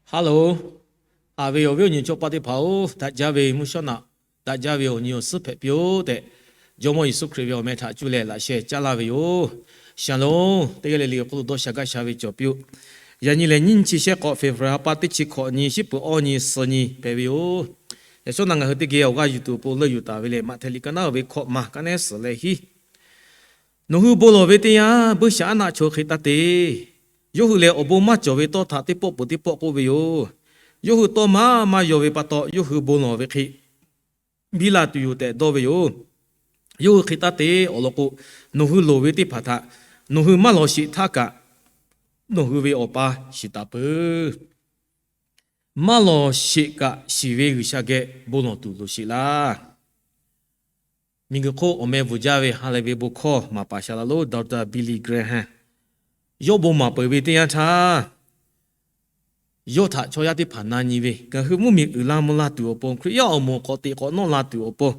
Hello, haꞈ ve awˬ viˉ awˬ nyi chaw paˆ teˇ hpaˍ-oˬ, daꞈ jaˇ ve mvuhˇ shawˉ naꞈ, daꞈ jaˇ ve awˬ nyi awˬ suhˉ hpehꞈ piˇ-oˆ tehꞈ, Jawˇmawˇ Yeˍsuˆ Hkriꞈ ve awˬ meh htaꞈ cuˇ leh laꞈ sheh caˉ laˇ ve yoˬ. Shalom, teˇ g'aˇ le le awˬ hk'aw lo dawˇ sha gaˇ sha ve cawˬ piˇ-oˆ. Yaꞈ nyi lehˬ, nyiˇ chi shehˆ k'awꞈ February ha pa teˇ chi hkawꞈ nyi, shiˉ peuˬ awˇ nyi suh nyi hpehꞈ ve yoˬ. Yaꞈ shawˉ naꞈ ngaˬ hui teˇ geh awˬ g'aˇ yuˬ tuˬ awˬ pon leuˆ yuˬ taˍ ve lehˬ, Maꞈhtehˍ liꞈ ka naˉ uiˍ ve hkawꞈ maˬ ka neˉ suhˍ leh hiˉ. Nawˬ hui bon lawˬ ve teˇ yanˇ, buiˇshaˆaˉnaˆ chaw hk'e taˇ te. Yawˇ hui lehˬ, awˬ bon maˇ cawˬ ve tawˇ htaꞈ teˇ pawˆ peuˬ teˇ pawˆ k'oˆ ve yoˬ. Yawˇ hui tawˇ maˇ maˇ yaw ve pa taw, yawˇ hui bon lawˬ ve hk'e biˇ la tuˬ yoˬ tehꞈ dawˇ ve yoˬ. Yawˇ hui hk'e taˇ te. Awˬ lawn k'o, nawˬ hui loˍ ve teˇ hpaˍ htaꞈ nawˬ hui maˇ lawˬ sheˍ htaˇ kaꞈ, nawˬ hui ve Awˬ pa shiˍ taˍ peuˬ. Maˇ lawˬ sheˍ kaꞈ, shiˍ ve G'uiˬsha geh bon lawˬ tuˬ loˍ sheˍ laˇ. Miˬguiˬ hk'oˆ awˬ meh bvuhˬ jaˇ ve ha lehˬ ve bon hkawˇ maˍ paˍ shaˍ la lonˉ Doctor Billy Graham, yawˇ bon maˍ peuˬ ve teˇ yanˇ htaˇ, yawˇ htaꞈ chaw yaˇ teˇ hpaˍ na nyi ve, ngaˬ hui mvuhˇmiˬ uiˍ la mvuh la tuˬ awˬ pon, Hkriꞈ yaˇ awˬ moˍ k'awꞈ teꞈ k'awꞈ nawˇ la tuˬ awˬ pon,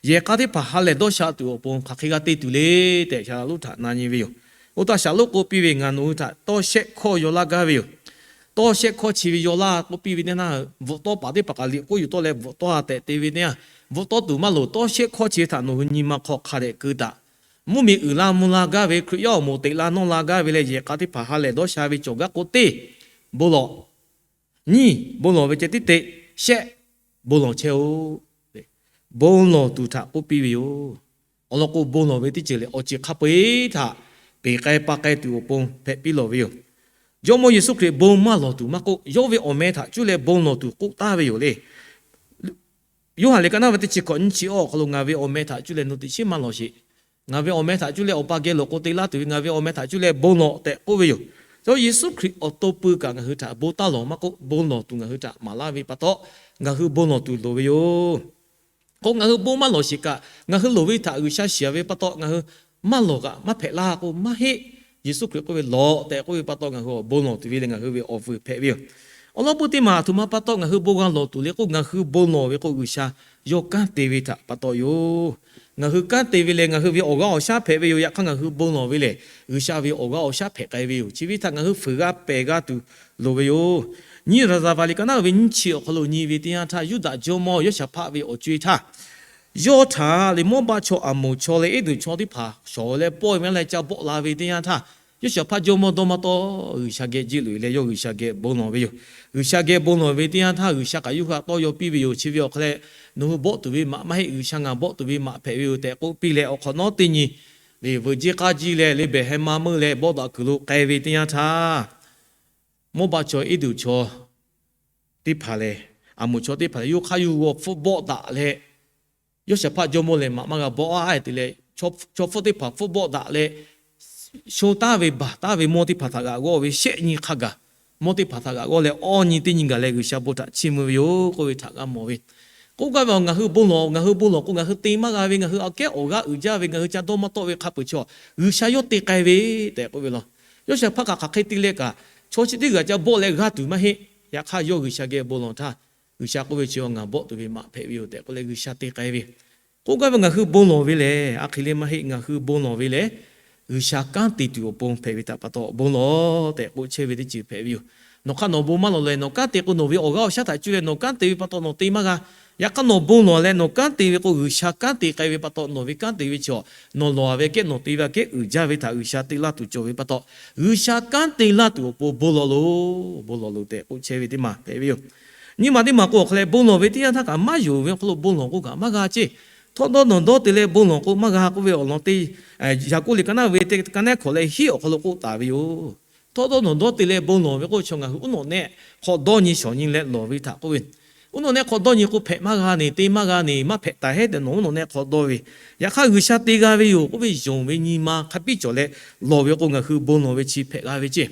yehˬ k'a teˇ hpaˍ ha lehˬ dawˇ sha tuˬ awˬ pon hk'aˬ hk'e g'a te tuˬ le tehꞈ shaˍ la lonˉ htaꞈ na nyi ve yoˬ. Oˇ htaˇ shaˍ lonˉ k'oˆ piˇ ve, Ngaˬ nawˬ hui htaꞈ tawˇ shehˆ hkawˇ yaw laˇ gaˇ ve yoˬ. Tawˇ shehˆ hkawˇ chi ve yaw laˇ k'oˆ piˇ ve teˇ naˇ, bvuhꞈ tawˇ paˍ teˇ hpaˍ kaꞈ liꞈ k'oˆ yuˬ tawˆ leh bvuhꞈ tawˇ a tehꞈ te ve teˇ yanˇ, bvuhꞈ tawˇ tuˬ maˇ loˍ. Tawˇ shehˆ hkawˇ chi ve htaꞈ nawˬ hui nyi ma hk'aw hk'a dehꞈ keu taꞈ. Mvuhˇmiˬ uiˍ la mvuh la gaˇ ve, Hkriꞈ yaˇ awˬ moˍ teꞈ la nawˇ la gaˇ ve leh, yehˬ k'a teˇ hpaˍ ha lehˬ dawˇ sha ve cawˬ gaˇ k'o teˇ, bon lawˬ. Nyiˇ, bon lawˬ ve ceh tiˉ te. Shehˆ, bon lawˬ chehˇ-oˆ. Bon lawˬ tuˬ htaꞈ k'oˆ piˇ ve yoˬ. Awˬ lawn k'o, bon lawˬ ve teˇ ceuˬ lehˬ, awˬ ceuˬ hk'a peu-eˬ htaꞈ peˬ k'ai pa k'ai tuˬ awˬ pon hpehꞈ piˇ lawˬ ve yoˬ. Jawˇmawˇ Yeˍsuˆ Hkriꞈ bon maˇ lawˬ tuˬ maˇ k'oˆ, yawˇ ve awˬ meh htaꞈ cuˇ leh bon lawˬ tuˬ k'oˆ taˍ ve yoˬ le. Yoˇhanˬ liꞈ ka naˉ ve teˇ chi hkawꞈ nyiˇ chi awˇ awˬ hk'aw lo, Ngaˬ ve awˬ meh htaꞈ cuˇ leh nawˬ teꞈ chiˉ maˇ lawˬ sheˍ. Ngaˬ ve awˬ meh htaꞈ cuˇ leh Awˬ pa geh lawˬ k'o te laˇ tuˬ ve, ngaˬ ve awˬ meh htaꞈ cuˇ leh bon lawˬ tehꞈ k'oˆ ve yoˬ. Chaw Yeˍsuˆ Hkriꞈ awˬ to pui kaꞈ ngaˬ hui htaꞈ bon taˇ lawˬ maˇ k'oˆ, bon lawˬ tuˬ ngaˬ hui htaꞈ maˍ laˇ ve pa taw, ngaˬ hui bon lawˬ tuˬ loˍ ve yoˬ. K'o, ngaˬ hui bon maˇ lawˬ sheˍ kaꞈ, ngaˬ hui loˍ ve htaꞈ G'uiˬsha shiˍ ve pa taw, ngaˬ hui maˇ lawˬ kaꞈ maˇ hpehꞈ laˇ k'o maˇ heˆ. Yeˍsuˆ Hkriꞈ k'oˆ ve, Lawˬ tehꞈ k'oˆ ve pa taw, ngaˬ hui awˬ bon lawˬ tuˬ ve leh ngaˬ hui ve awˬ vuiˬ hpehꞈ ve yoˬ. Awˬ lawn pui teˇ maˬ aˬ htoꞈ ma pa taw ngaˬ hui bon g'a lawˬ tuˬ le k'o, ngaˬ hui bon lawˬ ve k'o, G'uiˬsha yawˇ kanˉ te ve htaꞈ pa taw yoˬ. Ngaˬ hui kanˉ te ve lehˬ, ngaˬ hui ve awˬ g'aˇ awˬ shaˉ hpehꞈ ve yoˬ. Yaꞈ hk'aˇ, ngaˬ hui bon lawˬ ve lehˬ, G'uiˬsha ve awˬ g'aˇ awˬ shaˉ hpehꞈ k'ai ve yoˬ. Chi ve htaꞈ ngaˬ hui fuiˍ g'a pehˬ g'a tuˬ loˍ ve yoˬ. Nyiˇ Raˍzaˍvaˍ liꞈ ka naˉ ve nyiˇ chi awˬ hk'aw lo nyi ve teˇ yanˇ htaˇ, Yuˇdaꞈ jawˇmawˇ Yawˇshaˍhpaˆ ve awˬ co-e htaˇ, yawˇ htaꞈ lehˬ Mawˇbaˆ chaw, Aˍmoˍ chaw leh Eˇdumˍ chaw teˇ hpaˍ shawˍ leh pawˆ ve maˇ leh ca bawˆ la ve teˇ yanˇ htaˇ, Yawˇshaˍhpaˆ jawˇmawˇ dawˇ maˇ tawˆ, G'uiˬsha geh jiˇ loꞈ-e leh yawˇ G'uiˬsha geh bon lawˬ ve yoˬ. G'uiˬsha geh bon lawˬ ve teˇ yanˇ htaˇ, G'uiˬsha kaꞈ yawˇ hui htaꞈ tawˇ yaw piˇ ve yoˬ. Chi ve awˬ hk'aw leh, Nawˬ hui bawˆ tuˬ ve maꞈ maˇ heˆ, G'uiˬsha ngaˬ bawˆ tuˬ ve maꞈ hpehꞈ ve yoˬ tehꞈ k'oˆ piˇ leh, awˬ hk'awꞈ nawˉ teˇ nyi lehˬ, veuꞈ jiˇ k'aˇ jiˇ leh lehˬ, Behˍhehˍmaˇ meuˇ leh bawˆ daꞈ kuiˬ lo k'ai ve teˇ yanˇ htaˇ, Mawˇbaˆ chaw, Eˇdumˍ chaw teˇ hpaˍ lehˬ, Aˍmoˍ chaw teˇ hpaˍ lehˬ, yawˇ hk'aˇ yawˇ g'aw hpfuhˆ bawˆ daꞈ leh, Yawˇshaˍhpaˆ jawˇmawˇ lehˬ maꞈ maˇ g'a bawˆ a te leh, chaw hpfuhˆ teˇ hpaˍ hpfuhˆ bawˆ daꞈ leh, sho taˍ ve baˬ taˍ ve mawˇ teˇ hpaˍ htaꞈ g'aꞈ g'awˇ ve shehˆ nyi hk'a gaˬ, mawˇ teˇ hpaˍ htaꞈ g'aꞈ g'awˇ leh awˇ nyi teˇ nyi gaˬ leh G'uiˬsha bon htaꞈ chiˇ mvuh ve yoˬ k'oˆ ve htaꞈ g'a mawˬ ve. K'oˆ gaˇ ve, ngaˬ hui bon lawˬ, ngaˬ hui bon lawˬ k'o, ngaˬ hui te maˇ g'a ve, ngaˬ hui aꞈ kehˉ awˬ g'aˇ uiˍ jaˇ ve, ngaˬ hui ca dawˇ maˇ tawˆ ve hk'a peuˬ chaw, G'uiˬsha yawˇ te k'ai ve tehꞈ k'oˆ ve law. Yawˇshaˍhpaˆ kaꞈ hk'aˬ hk'e te leh kaꞈ, chaw chi teˇ g'aˇ ca bawˆ leh g'aˇ tuˬ maˇ heˆ. Yaꞈ hk'aˇ, yawˇ G'uiˬsha geh bon lawˬ htaˇ, G'uiˬsha k'oˆ ve, Chi ngaˬ bawˆ tuˬ ve maꞈ hpehꞈ ve yoˬ tehꞈ k'oˆ leh G'uiˬsha te k'ai ve. K'oˆ gaˇ ve, ngaˬ hui bon lawˬ ve lehˬ, a hk'e le maˇ heˆ, ngaˬ hui bon lawˬ ve lehˬ, G'uiˬsha kanˉ te tuˬ awˬ pon hpehꞈ ve htaꞈ pa taw bon lawˬ tehꞈ k'oˆ chehˇ ve teˇ ceuˬ hpehꞈ ve yoˬ. Nawˬ hk'aˇ nawˬ bon maˇ lawˬ lehˬ, nawˬ kanˉ te k'o, nawˬ ve awˬ g'aˇ awˬ shaˉ htaꞈ cuˇ leh nawˬ kanˉ te ve pa taw nawˬ te maˇ g'a. Yaꞈ hk'aˇ, nawˬ bon lawˬ leh nawˬ kanˉ te ve k'o, G'uiˬsha kanˉ te k'ai ve pa taw, nawˬ ve kanˉ te ve chaw, nawˬ lawˬ a ve kehˉ nawˬ te ve aꞈ kehˉ uiˍ jaˇ ve htaꞈ G'uiˬsha te laˇ tuˬ cawˬ ve pa taw, G'uiˬsha kanˉ te laˇ tuˬ awˬ pon bon lawˬ loˬ, bon lawˬ loˬ tehꞈ k'oˆ chehˇ ve teˇ maˬ hpehꞈ ve yoˬ. Nyi ma teˇ maˬ k'o, awˬ hk'aw leh bon lawˬ ve teˇ yanˇ htaˇ kaꞈ maˇ yonˍ ve awˬ hk'aw lo bon lawˬ k'o kaꞈ maˇ g'a ceˇ. Htawˇdawˇ nawˬ dawˇ te leh bon lawˬ k'o maˇ g'a k'oˆ ve awˬ lawn teˇ, Yaˍkoˆ liꞈ ka naˉ ve teˇ ka naˉ hkawꞈ leh hiˉ awˬ hk'aw lo k'oˆ taˍ ve yoˬ. Htawˇdawˇ nawˬ dawˇ te leh bon lawˬ ve k'o, chaw ngaˬ hui uˉ nawꞈ nehˆ hk'awꞈ dawˇ nyi shawˍ nyi leh lawˬ ve htaꞈ k'oˆ ve. Uˉ nawꞈ nehˆ hk'awꞈ dawˇ nyi k'o, hpehꞈ maˇ g'a ne, te maˇ g'a ne, maˇ hpehꞈ taˍ heˉ tehꞈ nawˬ uˉ nawꞈ nehˆ hk'awꞈ dawˇ ve. Yaꞈ hk'aˇ, G'uiˬsha te g'a ve yoˬ k'oˆ ve yonˍ ve nyi ma hk'a biˇ cawˬ leh lawˬ ve k'o, ngaˬ hui bon lawˬ ve chi hpehꞈ g'a ve ceˇ.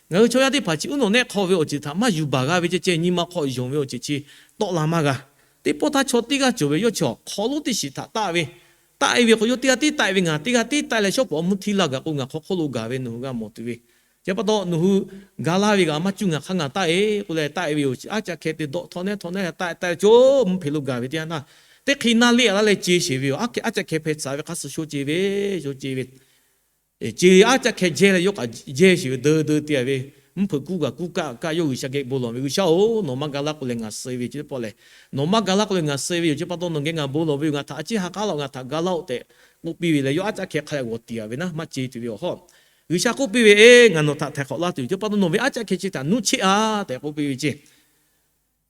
Ngaˬ hui chaw yaˇ teˇ hpaˍ chi uˉ nawꞈ nehˆ hk'awꞈ ve awˬ ceuˬ htaꞈ maˇ yuˬ baˬ g'a ve ceh ceh, nyi ma hk'aw yonˍ ve awˬ ceuˬ chi tawˆ la maˇ g'a. Teˇ pawˆ htaˇ chaw teˇ g'aˇ cawˬ ve yawˇ chaw hk'aw lonˉ teˇ shiˍ htaꞈ taˆ ve, taˆ e ve k'o, yawˇ teˇ g'aˇ tiˉ taˆ e ve, ngaˬ teˇ g'aˇ tiˉ taˆ e leh shawˉ pawˍ mvuhˇ htiˇ laˇ gaˬ k'o, ngaˬ hk'aw hk'oˆ lo gaˬ ve nawˬ hui g'a mawˬ tuˬ ve. Chi pa taw, nawˬ hui ga laˇ ve g'aꞈ maˇ cuˇ ngaˬ hk'aˇ ngaˬ taˆ e k'oˆ leh taˆ e ve yoˬ. Aˉ caˆ hkeh te dawˆ htawˇ nehˉ htawˇ nehˉ taˆ e taˆ e chaw mvuhˇ hpeꞈ lo gaˬ ve teˇ yanˇ htaˇ, teˇ hk'e naˇ leˆ a laˇ leh ce sheˍ ve yoˬ. Aˉ hkeh aˉ caˆ hkeh hpeh tsuhˍ ve hk'a suh sho ce ve, sho ce ve. Ce aˉ caˆ hkeh jehˇ leh yawˇ kaꞈ jehˇ sheˍ ve, deu deu te a ve, mvuhˇ hpeuꞈ kuˇ kaꞈ kuˇ kaˆ kaˆ yawˇ G'uiˬsha geh bon lawˬ ve, G'uiˬsha-oˬ, nawˬ maˇ ga laˇ k'o leh ngaˬ suh ve ce teˇ pawˆ lehˬ, nawˬ maˇ ga laˇ k'o leh ngaˬ suh ve yoˬ. Chi pa taw nawˬ geh ngaˬ bon lawˬ ve yoˬ. Ngaˬ htaꞈ a ciˉ ha k'aˉ laˇ-oˆ, ngaˬ htaꞈ ga laˇ-oˆ tehꞈ k'oˆ piˇ ve leh, yawˇ aˉ caˆ hkeh hk'a leh g'awˬ tiˍ-a ve naˉ maˇ ce tuˬ ve awˬ hawˉ, G'uiˬsha k'oˆ piˇ ve, Eˬ, ngaˬ nawˬ htaꞈ htaiˍ hk'awꞈ laˇ tuˬ yoˬ. Chi pa taw nawˬ ve aˉ caˆ hkeh chi htaꞈ nuˆ cheˆ-a tehꞈ k'oˆ piˇ ve ce.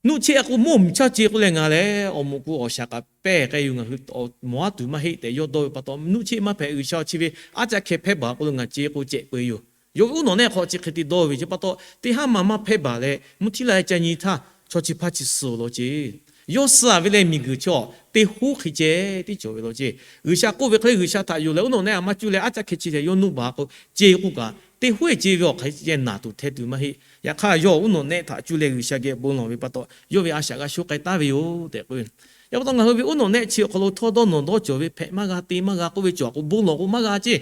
Nuˆ cheˆ-a k'o, mvuhˇ miˬ chaˇ ce k'o leh ngaˬ lehˬ awˬ moˍ k'o awˬ shaˍ kaꞈ pehˇ k'ai yoˬ. Ngaˬ hui mawˬ aˉ tuˬ maˇ heˆ tehꞈ yawˇ dawˇ ve pa taw, nuˆ cheˆ maˇ hpehꞈ. G'uiˬsha chi ve aˉ caˆ hkeh hpehˇ baˬ k'o lo ngaˬ ce k'o cehꞈ peu-e yoˬ. Yawˇ ve uˉ nawˬ nehˆ hk'aw chi hk'e te dawˇ ve ce pa taw, teˇ haˉ ma maˇ hpehˇ baˬ leh mvuhˇ htiˉ la-e ca nyi htaˇ, chaw chi hpaˇ chi suh-oˬ law ce. Yawˇ suh-a ve leh miˬguiˬ chaw teˇ hoˉ hk'e ceh tiˉ cawˬ ve law ce. G'uiˬsha k'oˆ ve hk'e leh G'uiˬsha htaꞈ yonˍ leh uˉ nawˬ nehˆ a maˇ cuˇ leh aˉ caˆ hkeh chi htaꞈ yawˇ nuˆ baˬ k'o, ce k'oˆ kaꞈ teˇ hoˉ-e ce ve awˬ hk'e ceh naˬ tuˬ hteh tuˬ maˇ heˆ. Yaꞈ hk'aˇ yawˇ uˉ nawˬ nehˆ htaꞈ cuˇ leh G'uiˬsha geh bon lawˬ ve pa taw, yawˇ ve a shaꞈ g'a sho k'ai taˍ ve yoˬ tehꞈ k'oˆ ve. Yaꞈ pa taw ngaˬ hui ve uˉ nawˬ nehˆ chi awˬ hk'aw lo htawˇ dawˇ nawˬ dawˇ cawˬ ve hpehꞈ maˇ g'a te maˇ g'a k'oˆ ve cawˬ k'o, bon lawˬ k'o maˇ g'a ce.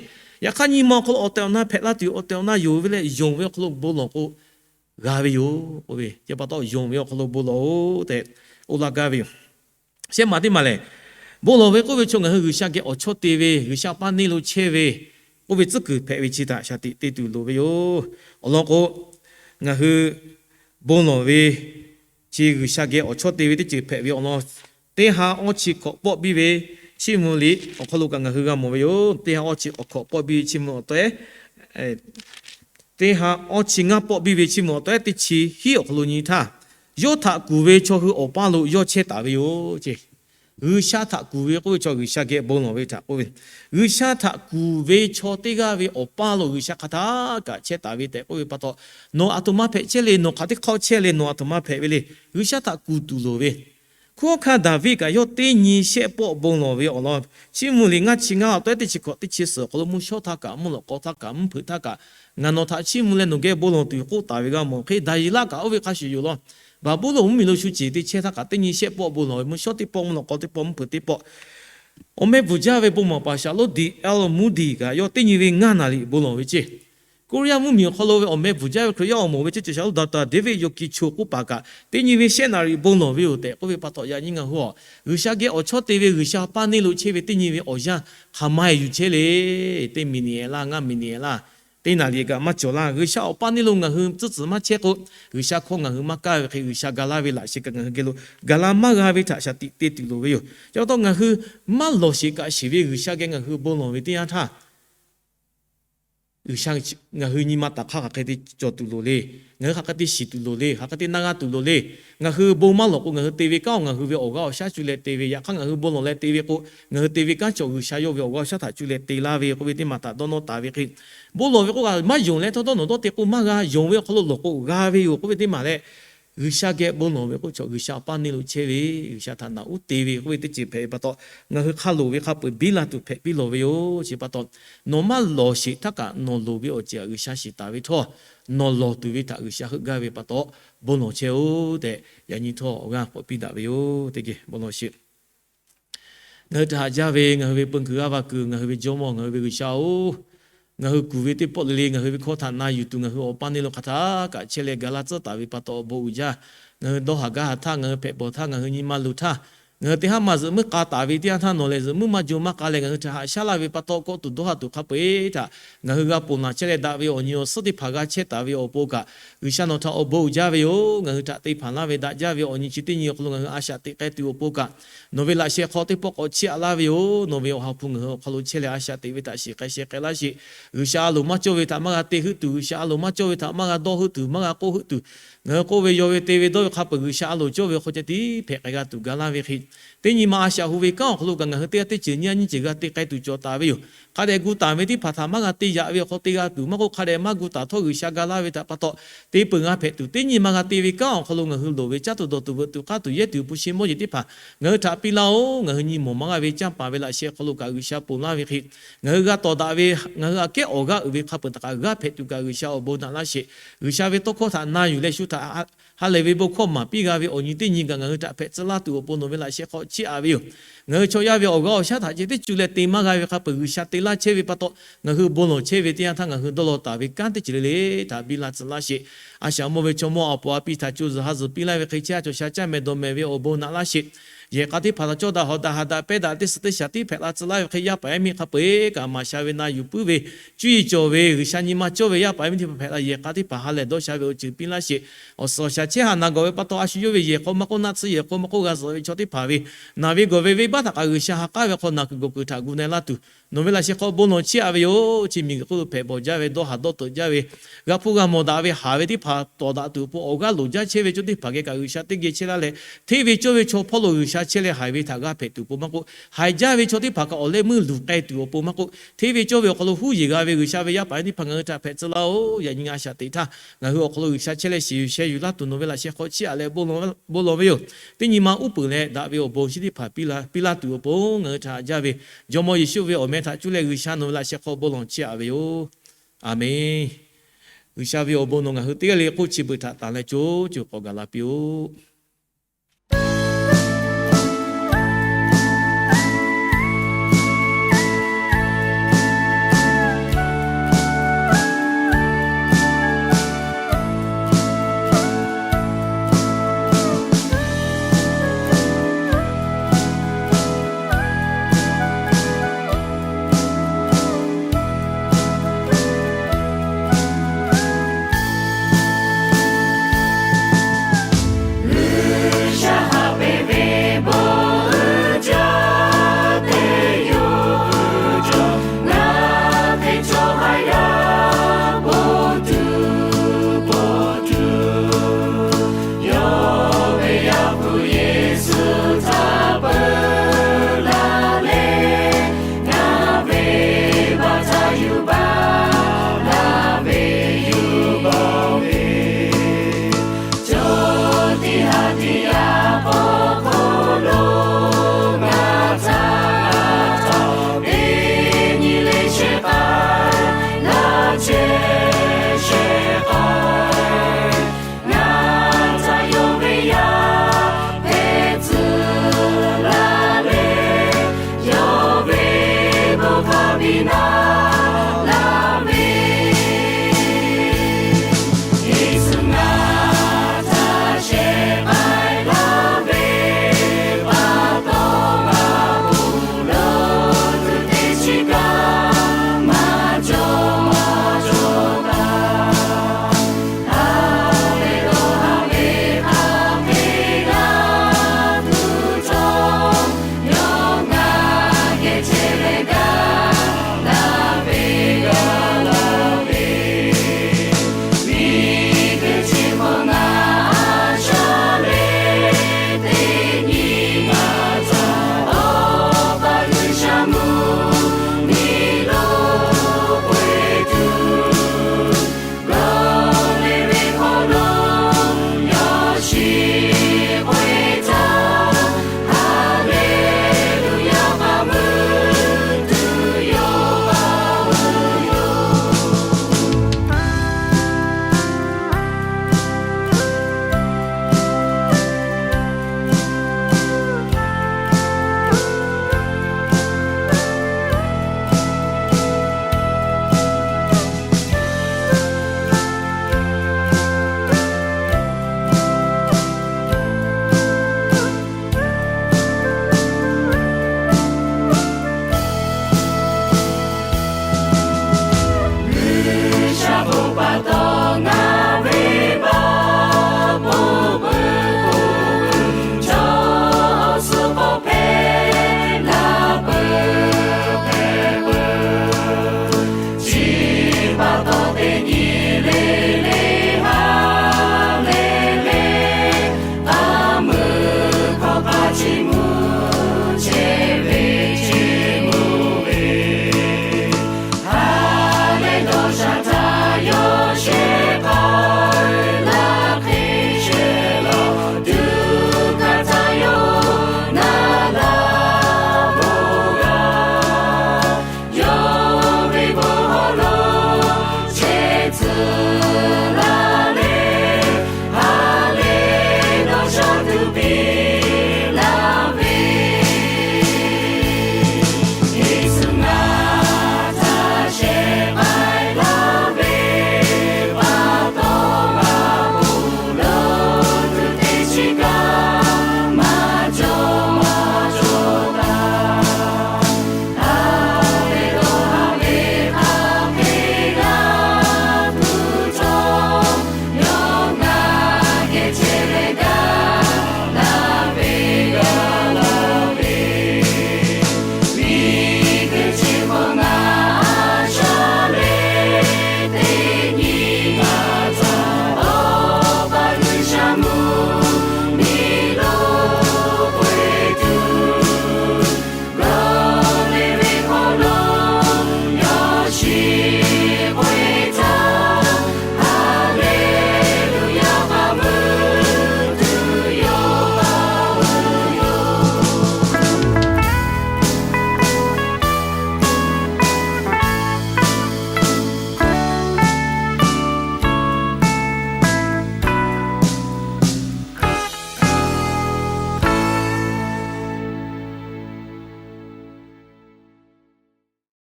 Yaꞈ hk'aˇ nyi ma awˬ hk'aw lo awˬ tehˬ awˬ na hpehꞈ la tuˬ, awˬ tehˬ awˬ na yonˍ ve leh yonˍ ve awˬ hk'aw lo bon lawˬ k'o g'a ve yoˬ k'oˆ ve. Chi pa taw yonˍ ve awˬ hk'aw lo bon lawˬ-oˬ tehꞈ k'oˆ laˇ gaˇ ve yoˬ. Shehˆ maˬ teˇ maˬ lehˬ, bon lawˬ ve k'oˆ ve chaw ngaˬ hui G'uiˬsha geh awˬ chawˇ te ve, G'uiˬsha paˇ neˇ lo chehˇ ve k'oˆ ve tcuhˉ kuiˬ hpehꞈ ve chi htaꞈ shaˍ tiꞈ te tuˬ loˍ ve yoˬ. Awˬ lawn k'o, ngaˬ hui bon lawˬ ve chi G'uiˬsha geh awˬ chawˇ te ve teˇ ceuˬ hpehꞈ ve awˬ lawn, teˇ ha awˇ chi hkawꞈ pawˆ biˇ ve chiˇ mvuh liꞈ awˬ hk'aw lo kaꞈ ngaˬ hui g'a mawˬ ve yoˬ. Teˇ ha awˇ chi awˬ hkawꞈ pawˆ biˇ ve chiˇ mvuh awˬ taw-e, teˇ ha awˇ chi ngaˇ pawˆ biˇ ve chiˇ mvuh awˬ taw-e teˇ chi hiˉ awˬ hk'aw lo nyi htaˇ, yawˇ htaꞈ kuˬ ve chaw hui awˬ paˇ lo yawˇ chehˇ taˍ ve yoˬ ce. G'uiˬsha htaꞈ kuˬ ve k'oˆ ve chaw G'uiˬsha geh bon lawˬ ve htaꞈ k'oˆ ve. G'uiˬsha htaꞈ kuˬ ve chaw teˇ g'aˇ ve awˬ paˇ lo G'uiˬsha hk'aˬ htaˇ kaꞈ chehˇ taˍ ve tehꞈ k'oˆ ve pa taw, nawˬ aˬ htoꞈ ma hpehꞈ chehˇ le, nawˬ hk'aˬ teˇ hk'awˇ chehˇ le, nawˬ aˬ htoꞈ ma hpehꞈ ve le, G'uiˬsha htaꞈ kuˬ tuˬ loˍ ve. Hkunˉ hawˉ hkanˇ Daˍviˆ kaꞈ yawˇ teˇ nyi shehˆ pawˆ bon lawˬ ve awˬ lawn, chiˇ mvuh liꞈ ngaˇ chi ngaˇ awˬ taw-e teˇ chi hkawꞈ teˇ chi suhˍ awˬ hk'aw lo mvuhˇ shawˉ htaˇ kaꞈ, mvuhˇ lawꞈ k'aw htaˇ kaꞈ, mvuhˇ hpeuꞈ htaˇ kaꞈ, ngaˬ nawˬ htaꞈ chiˇ mvuh leh nawˬ geh bon lawˬ tuˬ k'oˆ taˍ ve g'a mawˬ hk'e, Daˍyeˍlaˆ kaꞈ oˇ ve hk'a shuˍ yoˬ law. Baˍbuˍlonˍ mvuhˇmiˬ lo shu ceˬ te chehˇ htaˇ kaꞈ teˇ nyi shehˆ pawˆ bon lawˬ ve, mvuhˇ shawˉ teˇ pawˆ, mvuhˇ lawꞈ k'aw teˇ pawˆ, mvuhˇ hpeuꞈ teˇ pawˆ. Awˬ meh bvuhˬ jaˇ ve bon maˍ paˍ shaˍ loˉ Dehleˍ Muˉdiˍ kaꞈ yawˇ teˇ nyi ve ngaˇ naˍ riˍ bon lawˬ ve ce. Koˇ-riˇ-yaˇ mvuhˇmiˬ awˬ hk'aw lo ve awˬ meh bvuhˬ jaˇ ve Hkriꞈ yaˇ awˬ moˍ ve ceˇ ceuˬ shaˍ loˉ Doctor David Yoki Cho k'oˆ paˍ kaꞈ teˇ nyi ve shehˆ naˍ riˍ bon lawˬ ve yoˬ tehꞈ k'oˆ ve pa taw, yaꞈ nyi ngaˬ hui a, G'uiˬsha geh awˬ chawˇ te ve, G'uiˬsha paˇ neˇ lo chehˇ ve teˇ nyi ve awˬ yanˇ hk'aˬ ma-e yuˬ chehˇ le. Teˇ miˬniꞈ-e laˇ, ngaˇ miˬniꞈ-e laˇ, teˇ naˍ riˍ kaꞈ maˇ cawˬ laˇ. G'uiˬsha awˬ paˇ neˇ lo ngaˬ hui tcuhˉ tcuhˍ maˇ chehˇ k'o, G'uiˬsha hkawˇ ngaˬ hui maˇ kaˇ ve hk'e, G'uiˬsha ga laˇ ve laꞈ sheh kaꞈ ngaˬ hui geh lo ga laˇ maˇ g'a ve htaꞈ shaˍ tiꞈ te tuˬ loˍ ve yoˬ. Chi pa taw ngaˬ hui maˇ lawˬ sheˍ kaꞈ shiˍ ve G'uiˬsha geh ngaˬ hui bon lawˬ ve teˇ yanˇ htaˇ, G'uiˬsha ngaˬ hui nyi ma taˍ hk'aˇ hk'aˬ hk'e te cawˬ tuˬ loˍ le. Ngaˬ hui hk'aˬ hk'e te shiˍ tuˬ loˍ le. Hk'aˬ hk'e te na g'a tuˬ loˍ le. Ngaˬ hui bon maˇ lawˬ k'o, ngaˬ hui te ve kanˉ awˬ ngaˬ hui ve awˬ g'aˇ awˬ shaˉ cuˇ leh te ve. Yaꞈ hk'aˇ ngaˬ hui bon lawˬ leh te ve k'o, ngaˬ hui te ve kanˉ cawˬ G'uiˬsha yawˇ ve awˬ g'aˇ awˬ shaˉ htaꞈ cuˇ leh te laˇ ve k'oˆ ve teˇ maˬ htaꞈ dawˇ nawˇ taˍ ve hk'e, bon lawˬ ve k'oˆ kaꞈ maˇ yonˍ leh htawˇ dawˇ nawˬ dawˇ te k'o maˇ g'a. Yonˍ ve awˬ hk'aw lo lawˬ k'o g'a ve yoˬ k'oˆ ve teˇ maˬ leh, G'uiˬsha geh bon lawˬ ve k'oˆ chaw G'uiˬsha awˬ paˇ neˇ lo chehˇ ve, G'uiˬsha htaꞈ naꞈ uˉ te ve k'oˆ ve teˇ ceuˬ hpehꞈ ve pa taw, ngaˬ hui hk'a loˍ ve hk'a peu-eˬ biˇ la tuˬ hpehꞈ piˇ lawˬ ve yoˬ. Chi pa taw, nawˬ maˇ lawˬ sheˍ htaˇ kaꞈ nawˬ loˍ ve awˬ ceuˬ htaꞈ G'uiˬsha shiˍ taˍ ve htawˇ, nawˬ lawˬ tuˬ ve htaꞈ G'uiˬsha heuˆ gaˇ ve pa taw, bon lawˬ chehˇ-oˆ tehꞈ yaꞈ nyi htawˇ awˬ g'aˇ k'awꞈ piˇ daꞈ ve yoˬ. Teˇ geh bon lawˬ sheˍ. Ngaˬ hui htaꞈ haꞈ jaˇ ve ngaˬ hui ve peu kuiˬ g'aˇ va kuiˬ, ngaˬ hui ve Jawˇmawˇ, ngaˬ hui ve G'uiˬsha-oˬ, ngaˬ hui kuˬ ve teˇ pawˆ le le ngaˬ hui ve hkawˇ htaꞈ na yuˬ tuˬ ngaˬ hui awˬ paˇ neˇ lo hk'aˬ htaˇ kaꞈ chehˇ leh ga laˇ tcuhˉ taˍ ve pa taw awˬ bon uiˍ jaˇ. Ngaˬ hui dawˇ haˍ gaˇ haˍ htaˇ, ngaˬ hui hpehꞈ bawˬ htaˇ, ngaˬ hui nyi ma luˬ htaˇ, ngaˬ hui teˇ haˉ maˇ zuhꞈ muiˉ k'a taˍ ve teˇ yanˇ htaˇ nawˬ lehˬ zuhꞈ muiˉ maˇ jo maˇ k'a leh ngaˬ hui htaꞈ haꞈ shaˉ laˇ ve pa taw, kawˆ tuˬ dawˇ haˍ tuˬ hk'a peu-eˬ htaꞈ ngaˬ hui g'a ponˬ naˬ chehˇ leh daꞈ ve awˬ nyi awˬ suhˉ teˇ hpaˍ g'a chehˇ taˍ ve awˬ pon kaꞈ, G'uiˬsha nawˬ htaꞈ awˬ bon uiˍ jaˇ ve yoˬ. Ngaˬ hui htaꞈ te hpanˍ laˇ ve daꞈ jaˇ ve awˬ nyi chi teˇ nyi awˬ hk'aw lo ngaˬ hui a shaꞈ teꞈ k'ai tuˬ awˬ pon kaꞈ, nawˬ ve laꞈ sheh hk'aw teˇ pawˆ k'awꞈ chiˇ aꞈ laˇ ve yoˬ. Nawˬ ve awˬ ha hpu ngaˬ hui awˬ hk'aw lo chehˇ leh a shaꞈ teꞈ ve htaꞈ shiˍ k'ai sheh k'ai laˇ sheˍ. G'uiˬsha a loˍ maˇ cawˇ ve htaꞈ maˇ g'a te heuˆ tuˬ, G'uiˬsha a loˍ maˇ cawˇ ve htaꞈ maˇ g'a dawˇ heuˆ tuˬ, maˇ g'a k'oˆ heuˆ tuˬ, ngaˬ hui k'oˆ ve yaw ve te ve dawˇ ve hk'a peu-eˬ G'uiˬsha a loˍ cawˇ ve awˬ hk'aw ceh tiˉ hpehꞈ k'ai g'a tuˬ ga laˇ ve hk'e, teˇ nyi ma a shaꞈ hu ve kanˉ awˬ hk'aw lo kaꞈ ngaˬ hui teˇ g'aˇ teˇ ceuˬ nyiˇ g'aˇ nyiˇ ceuˬ g'a te k'ai tuˬ cawˬ taˍ ve yoˬ. Hk'a dehꞈ gu taˍ ve teˇ hpaˍ htaꞈ maˇ g'a te yaꞈ ve awˬ hk'aw te g'a tuˬ, maˇ k'oˆ hk'a dehꞈ maˇ gu taˍ htawˇ G'uiˬsha ga laˇ ve htaꞈ pa taw, te peuˬ g'a hpehꞈ tuˬ, teˇ nyi ma g'a te ve kanˉ awˬ hk'aw lo ngaˬ hui loˍ ve caˇ tuˬ dawˬ tuˬ veuꞈ tuˬ k'aˇ tuˬ yehˇ tuˬ hpu shi mawˇ jeˬ teˇ hpaˍ ngaˬ hui htaꞈ piˇ laˇ-oˬ. Ngaˬ hui nyi mawˬ maˇ g'a ve canˇ paˍ ve laꞈ sheh hk'aw lo kaꞈ G'uiˬsha ponˬ laˇ ve hk'e, ngaˬ hui g'a tawˍ daꞈ ve, ngaˬ hui aꞈ kehˉ awˬ g'aˇ uiˍ ve hk'a peu-eˬ htaꞈ kaꞈ g'aˇ hpehꞈ tuˬ kaꞈ G'uiˬsha awˬ bon naꞈ laˇ sheˍ. G'uiˬsha ve tawˇ hkawˇ htaꞈ na yuˬ leh shu htaꞈ ha lehˬ ve bon hkawˇ maˍ piˇ g'a ve awˬ nyi teˇ nyi kaꞈ ngaˬ hui htaꞈ hpehꞈ tcuh laˇ tuˬ awˬ pon nawˬ ve laꞈ sheh hk'aw chiˇ aꞈ ve yoˬ. Ngaˬ hui chaw yaˇ ve awˬ g'aˇ awˬ shaˉ htaꞈ ceh teˇ cuˇ leh te maˇ g'a ve hk'a peu-eˬ G'uiˬsha te laˇ chehˇ ve pa taw, ngaˬ hui bon lawˬ chehˇ ve teˇ yanˇ htaˇ ngaˬ hui dawˇ law taˍ ve kanˉ teˇ ceuˬ le le htaꞈ biˇ la tcuh laˇ sheˍ. A shaꞈ mawˇ ve chaw mawˇ a poˍ a piˇ htaꞈ co zuhˬ ha zuhˬ piˇ laˇ ve hk'e, chehˇ a cawˬ sha caˇ mehˍ dawˬ mehˍ ve awˬ bon naꞈ laˇ sheˍ. Yehˬ k'a teˇ hpaˍ htaꞈ cawˇ daꞈ hawˍ daꞈ haˍ daꞈ pehˇ daꞈ teˇ suhˍ teˇ shaˍ tiˉ hpehꞈ la tcuh laˇ ve hk'e, yaˇ paˍ yaˇ miˇ hk'a peu-eˬ kaꞈ maˍ sha ve na yuˬ puiˉ ve, cuˇ yiˍ cawˬ ve, G'uiˬsha nyi ma cawˇ ve yaˇ paˍ yaˇ miˇ teˇ hpaˍ hpehꞈ la yehˬ k'a teˇ hpaˍ ha lehˬ dawˇ sha ve awˬ ceuˬ piˇ laˇ sheˍ. Awˬ suhˍ awˬ shaˍ chehˇ haˍ naˬ gawˬ ve pa taw, a shu yawˇ ve yehˬ hk'aw maˇ k'oˆ, naˆ tsuhˇ yehˬ hk'aw maˇ k'oˆ, g'a zuhꞈ ve chaw teˇ hpaˍ ve naˬ ve gawˬ ve venˇbaˆ htaꞈ kaꞈ G'uiˬsha ha k'aˉ ve hk'aw naˬ kuiˬ gawˬ kuiˬ htaꞈ gu na-e laˇ tuˬ, nawˬ ve laꞈ sheh hk'aw bon lawˬ chiˇ aꞈ ve yoˬ. Chi miˬguiˬ hk'oˆ lo hpehꞈ bawˬ jaˇ ve, dawˇ haˍ dawˇ teuꞈ jaˇ ve, g'a hpuˇ g'a mawˬ daꞈ ve haˍ ve teˇ hpaˍ tawˍ daꞈ tuˬ awˬ pon awˬ g'aˇ loˍ jaˇ chehˇ ve chaw teˇ hpaˍ geh kaꞈ G'uiˬsha teˇ geh chehˇ laˇ leh, hteˇ ve cawˇ ve chaw hpawˇ lo G'uiˬsha chehˇ leh haiˬ ve htaꞈ g'aˇ hpehꞈ tuˬ awˬ pon maˇ k'oˆ, haiˬ jaˇ ve chaw teˇ hpaˍ kaꞈ awˬ leh meuˇ luˬ k'ai tuˬ awˬ pon maˇ k'oˆ, hteˇ ve cawˇ ve awˬ hk'aw lo huˉ yeˬ g'a ve G'uiˬsha ve yaˇ paˍ yaˇ teˇ hpaˍ ngaˬ hui htaꞈ hpehꞈ tcuh laˇ-oˬ. Yaꞈ nyi ngaˬ shaꞈ teꞈ htaˇ, ngaˬ hui awˬ hk'aw lo G'uiˬsha chehˇ leh shiˍ yuˬ sheh yuˬ laˇ tuˬ nawˬ ve laꞈ sheh hk'aw chiˇ aꞈ leh bon lawˬ ve yoˬ. Teˇ nyi ma uˉ peunˍ leh daꞈ ve awˬ bon chi teˇ hpaˍ piˇ laˇ tuˬ awˬ pon ngaˬ hui htaꞈ haꞈ jaˇ ve, Jawˇmawˇ Yeˍsuˆ ve awˬ meh htaꞈ cuˇ leh G'uiˬsha nawˬ ve laꞈ sheh hk'aw bon lawˬ chiˇ aꞈ ve yoˬ. Aˬmenˍ. G'uiˬsha ve awˬ bon nawˬ ngaˬ hui teˇ g'aˇ le k'oˆ chi beuꞈ htaꞈ tanˬ leh co co k'awꞈ gaˬ la piˇ-oˆ.